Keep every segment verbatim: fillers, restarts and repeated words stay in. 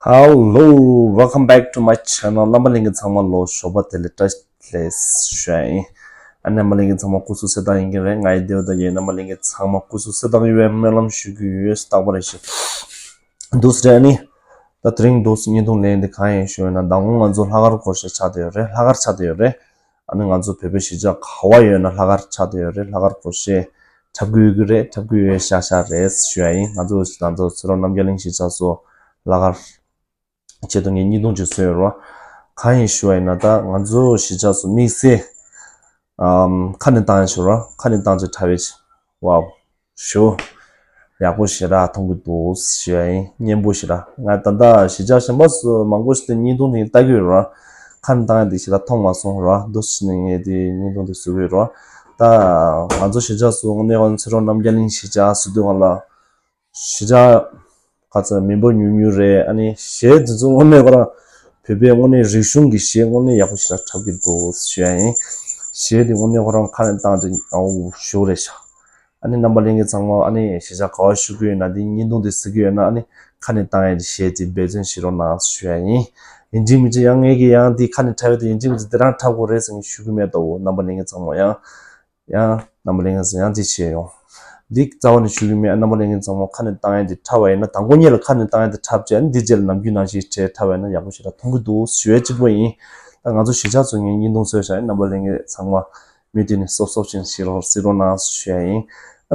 Hello, welcome back to my channel. རྣམ་པ་ལྷན་རྒྱས་ཚང་མ་ལོ་ཞོགས་པ་བདེ་ལེགས་བཀྲ་ཤིས་བདེ་ལེགས་ཞུ་ཡ་ཡིན། ཨ་རྣམ་པ་ལྷན་རྒྱས་ཚང་མ་སྐུ་གཟུགས་གསལ་ཐང་ཡིན་གྱི་རེད། ང་ཡི་བདེ་བ་དང་ཡོད། རྣམ་པ་ལྷན་རྒྱས་ཚང་མ་སྐུ་གཟུགས་གསལ་ཐང་ཡོད་པའི་སྨོན་ལམ་ཞུ་གི་ཡོད། རྟག་པར་རེ་ཞིག་འདུག་སེ་རེད། ཨ་ནི་ད་དེ་རིང་འདུག་སེ་བརྙན་ཐུང་ལེན་དེ་གང་ཡིན་ཞུ་ཡོད་ན། མདང་དགོང་ང་ཚོ་ལྷག་དཀར་སྐོར་ཞིག་ཆགས་བསྡད་ཡོད་རེད། ལྷག་དཀར་ཆགས་བསྡད་ཡོད་རེད། ཨ་ནི་ང་ཚོ་བོད་པའི་གཞིས་ཆགས་ག་བ་ཡོད་ན་ལྷག་དཀར་ཆགས་བསྡད་ཡོད་རེད། ལྷག་དཀར་སྐོར་ཞིག་འཁྲབ་ཀྱི་ཡོད་ཀྱི་རེད། འཁྲབ་ཀྱི་ཡོད་ཤག་ཤག་རེད་ཞུ་ཡ་ཡིན། ང་ཚོ་ང་ཚོ་ཚེ་རོགས་རྣམ་རྒྱལ་གླིང་གཞིས་ཆགས་སུ་ལྷག་དཀར་ཆེད་དུ་ངས་བརྙན་ཐུང་ཅིག་བཟོས་ཡོད་རེད། གང་ཡིན་ཞུ་བ་ཡིན་ན། ད་ང་ཚོ་གཞིས་ཆགས་སུ་དམིགས་བསལ་ཨམ་ཁ་ནས་བཏང་ཡ་ཞུ་ར། ཁ་ནས་བཏང་ཅིག་འཁྲབ་ཡ་ཅིག་ཝའོ། ཞུ། ཡག་པོ་ཞེ་དྲག་མཐོང་གི་འདུག་ཞུ་ཡ་ཡིན། སྙན་པོ་ཞེ་དྲག་ང་ད་ལྟ་གཞིས་ཆགས་གཞན་པ་སུ་མང་པོ་ཞིག་ཏུ་བརྙན་ཐུང་དེ་ལྟ་གི་ཡོད་ར། ཁ་ནས་བཏང་ཡ་དེ་ཞེ་དྲག་མཐོང་མ་སོང་ར། འདུག་སེ་ནས་ངས་དེ་བརྙན་ཐུང་དེ་བཟོ་གི་ཡོད་ར། ད་ང་ཚོ་གཞིས་ཆགས་སུ་དངོས་གནས་ཚེ་རོགས་རྣམ་རྒྱལ་གླིང་གཞིས་ཆགས་ཟེར་དུས་སྒང་ལ། གཞིས་ཆགས་ག་ཚོད་མི་འབོར་ཉུང་ཉུང་རེད། ཨ་ནི་གཞས་དེ་ཚོ་དངོས་གནས་ཁོ་རང་བོད་པའི་དངོས་གནས་རིག་གཞུང་གི་གཞས་དངོས་གནས་ཡག་པོ་ཞེ་དྲག་འཁྲབ་ཀྱི་འདུག་ཞུ་ཡ་ཡིན། གཞས་དེ་དངོས་གནས་ཁོ་རང་ཁ་ནས་བཏང་དེ་ཨའུ་ཞུ་རེད་ཤག་ཨ་ནི་རྣམ་པ་ལྷན་རྒྱས་ཚང་མ་ཨ་ནི་གཞིས་ཆགས་ག་བ་བཞུགས་ཀྱི་ཡོད་ན། དེ་བརྙན་ཐུང་དེ་གཟིགས་ཀྱི་ཡོད་ན། ཨ་ནི་ཁ་ནས་བཏང་ཡ་དེ་གཞས་དེ་འབད་བརྩོན་བྱེད་རོགས་གནང་ཞུ་ཡ་ཡིན། ཡིན་གཅིག་མིན་གཅིག་ཡང་ངས་ཀྱི་ཡང་དེ་ཁ་ནས་འཁྲབ་ཡ་དེ་ཡིན་གཅིག་མིན་གཅིག་དེ་རང་འཁྲབ་དགོས་རེད་ཟེར་ནས་ཞུ་གི་མེད་དོ། རྣམ་པ་ལྷན་རྒྱས་ཚང་མ་ཡང་། ཡང་རྣམ་པ་ལྷན་རྒྱས་ཚོ་ཡང་འདི་བྱས་ཡོང་། འདི་རྩ་བ་ནས་ཞུ་གི་མེད། རྣམ་པ་ལྷན་རྒྱས་ཚང་མ་ཁ་ནས་བཏང་ཡ་འདི་འཁྲབ་པ་ཡིན་ན། དང་པོ་ཉིད་ལ་ཁ་ནས་བཏང་ཡ་འདི་འཁྲབ་བྱས། འདི་རྗེས་ལ་ནམ་རྒྱུན་ནང་བཞིན་བྱས་འཁྲབ་པ་ཡིན་ན་ཡག་པོ་ཞེ་དྲག་མཐོང་གི་འདུག་ཞུ་ཡ་གཅིག་པོ་ཡིན། ད་ང་ཚོ་གཞིས་ཆགས་ཚོ་ངས་བརྙན་ཐུང་བཟོས་བཞག་ཡིན། རྣམ་པ་ལྷན་རྒྱས་ཚང་མ་མུ་མཐུད་ནས་སོབ་སོབ་ཅིག་གཟིགས་རོགས་གཟིགས་རོགས་གནང་ཞུ་ཡ་ཡིན།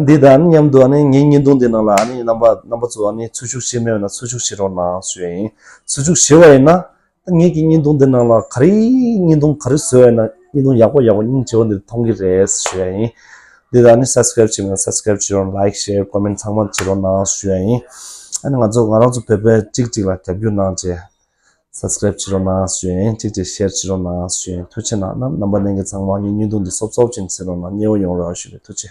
འདི་དང་མཉམ་དུ་ཨ་ནི་ངའི་བརྙན་ཐུང་འདི་ནང་ལ་ཨ་ནི་རྣམ་པ་རྣམ་པ་ཚོ་ཨ་ནི་ཚུར་ཞུགས་བྱས་མེད་ན་ཚུར་ཞུགས་བྱེད་རོགས་གནང་ཞུ་ཡ་ཡིན། ཚུར་ཞུགས་བྱས་པ་ཡིན་ན། ད་ངེད་ཀྱི་བརྙན་ཐུང་འདི་ནང་ལ་ག་རེ་བརྙན་ཐུང་ག་རེ་བཟོས་ཡོད་ན། བརྙན་ཐུང་ཡག་པོ་ཡག་པོ་སྙིང་རྗེ་པོ་འདི་མཐོང་གི་རེད་ཞུ་ཡ་ཡིན། འདི་ད་ནི་སབ་སི་ཀ་རེབ་བྱེད་མཁན་སབ་སི་ཀ་རེབ་བྱེད་རོགས། ལའིག་ཤེར་ཀོ་མེན་ཚང་མ་བྱེད་རོགས་གནང་ཞུ་ཡ་ཡིན། ཨ་ནི་ང་ཚོ་ང་རང་ཚོ་བོད་པ་གཅིག་གཅིག་ལ་རྒྱབ་སྐྱོར་གནང་བྱས་སབ་སི་ཀ་རེབ་བྱེད་རོགས་གནང་ཞུ་ཡ་ཡིན། གཅིག་གཅིག་ཤེར་བྱེད་རོགས་གནང་ཞུ་ཡ་ཡིན། ཐུགས་རྗེ་གནང་། རྣམ་པ་ལྷན་རྒྱས་ཚང་མ་ངའི་བརྙན་ཐུང་འདི་སོབ་སོབ་ཅིག་གཟིགས་རོགས་གནང་། མཉེས་པོ་ཡོང་རོགས་ཞུ་གི། ཐུགས་རྗེ།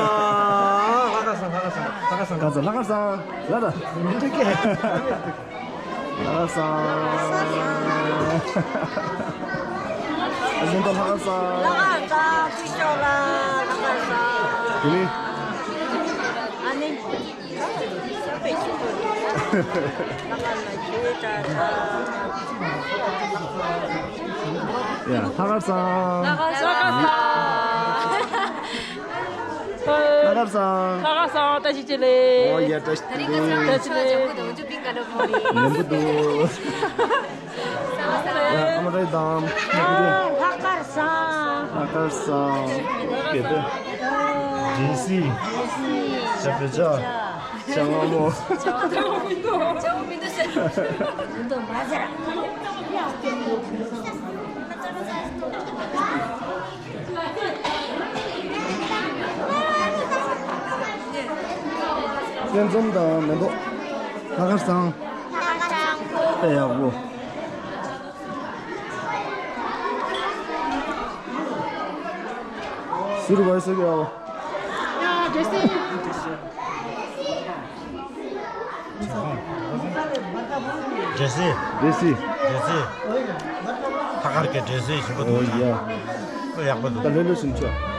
ལྷག་དཀར་བཟང་། ལྷག་དཀར་བཟང་། ལྷག་དཀར་བཟང་། ལྷག་དཀར་བཟང་། ལྷག་དཀར་བཟང་། ལྷག་དཀར་བཟང་། ཨ་ཟིན་ཏོ་ལྷག་དཀར་བཟང་། ལྷག་དཀར་བཟང་། ཕུལ་ཆོག་ལ་ལྷག་དཀར་བཟང་། དེ་ནི། ཨ་ནི། ཡ། ལྷག་དཀར་བཟང་། ལྷག་དཀར་བཟང་། ལྷག་དཀར་བཟང་། ལྷག་དཀར་བཟང་། བཀྲ་ཤིས་བདེ་ལེགས། ཨོ་ཡ། བཀྲ་ཤིས་བདེ་ལེགས། བཀྲ་ཤིས་བདེ་ལེགས། ལེན་པོ་འདུག། ཡ། ཨ་མ་རེ་དང་། ལྷག་དཀར་བཟང་། ལྷག་དཀར་བཟང་། གལ་ཏེ། ཇེ་སི། ཇེ་སི། ཇ་པེ་ཇ། ཇ་མངར་མོ། སེམས་ཙམ་དང་མེ་ཏོག། ལྷག་དཀར་བཟང་། དཔེ་ཡག་པོ། ཟུར་བར་སོགས་ཡོད། ཇེ་སི། ཇེ་སི། ཇེ་སི། ལྷག་དཀར་གྱི་ཇེ་སི་ཞིམ་པོ་འདུག། ཨོ་ཡ། ཡག་པོ་འདུག། ད་ལྷོད་ལྷོད་ཕྱིན་ཆོག།